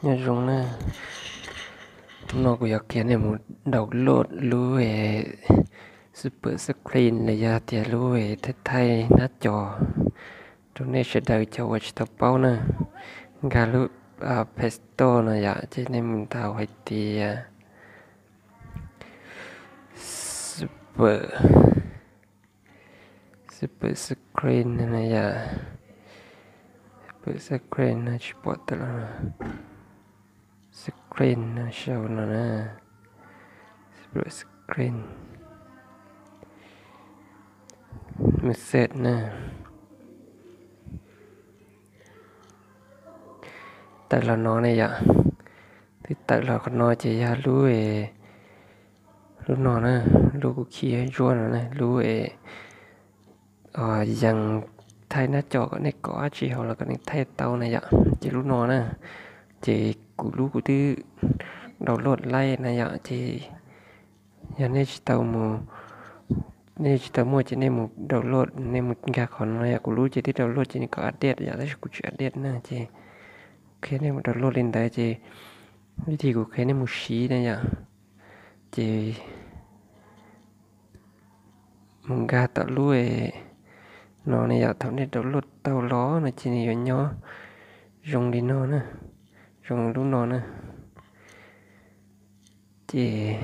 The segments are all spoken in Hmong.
Nyob zoo na, hnub no kuv yuav qhia nej mus download lub Super Screen los yog tias lub thaij thaij nab co rau nej sawv daws cov uas tsis tau paub na. Nkag lub Play Store no yom, ces nej mus ntaus hais tias Super, Super Screen no yom. Super Screen no tsis pom tawm los, Screen no sau no na. Super Screen, mus search na. Tawm los no ne yom. Twb tawm los qhov no ces yog lub, lub no na, lub kuv khi zuaj no na, lub yees thaij nab co kom nej kov dab tsi hauv los kom nej thaij tau na yom. Ces lub no na, ces kuv lub kuv twb download laib na yom. Ces yog nej tsis tau mus, nej tsis tau muaj ces nej mus download, nej mus nkag qhov no yom. Kuv lub ces twb download ces nws kom update yom, tab sis kuv tsis update na. Ces qhia nej mus download li ntawd ces vim tias kuv qhia nej mus siv na yom. Ces mus nkag tom lub no ne yom. Thaum nej download tau los no ces nws yuav nyob zoo li no na, zoo lub no na. Ces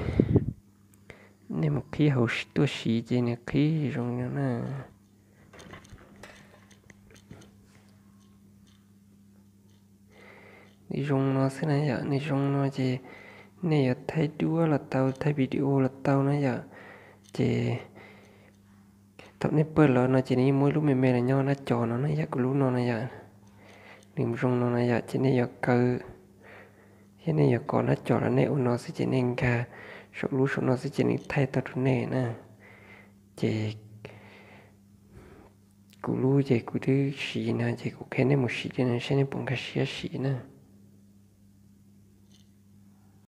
nej mus qhib hauv tuaj siv ces nws qhib zoo no na. Nws zoo no xwb na yom. Nws zoo no ces nej yuav thaij duab los tau, thaij video los tau na yom. Ces thaum nej pawj los no ces nws yeej muaj ib lub me me los nyob nab co no na yom, kuv lub no na yom. Nws zoo no na yom, ces nej yuav kaw, thiab nej yuav kov nab co los nej ua no xwb ces nej nkag saum lub saum no xwb ces nws thaij tau rau nej na. Ces kuv lub ces kuv twb siv no ces kuv qhia nej mus siv li no saib nej puas nkag siab siv na.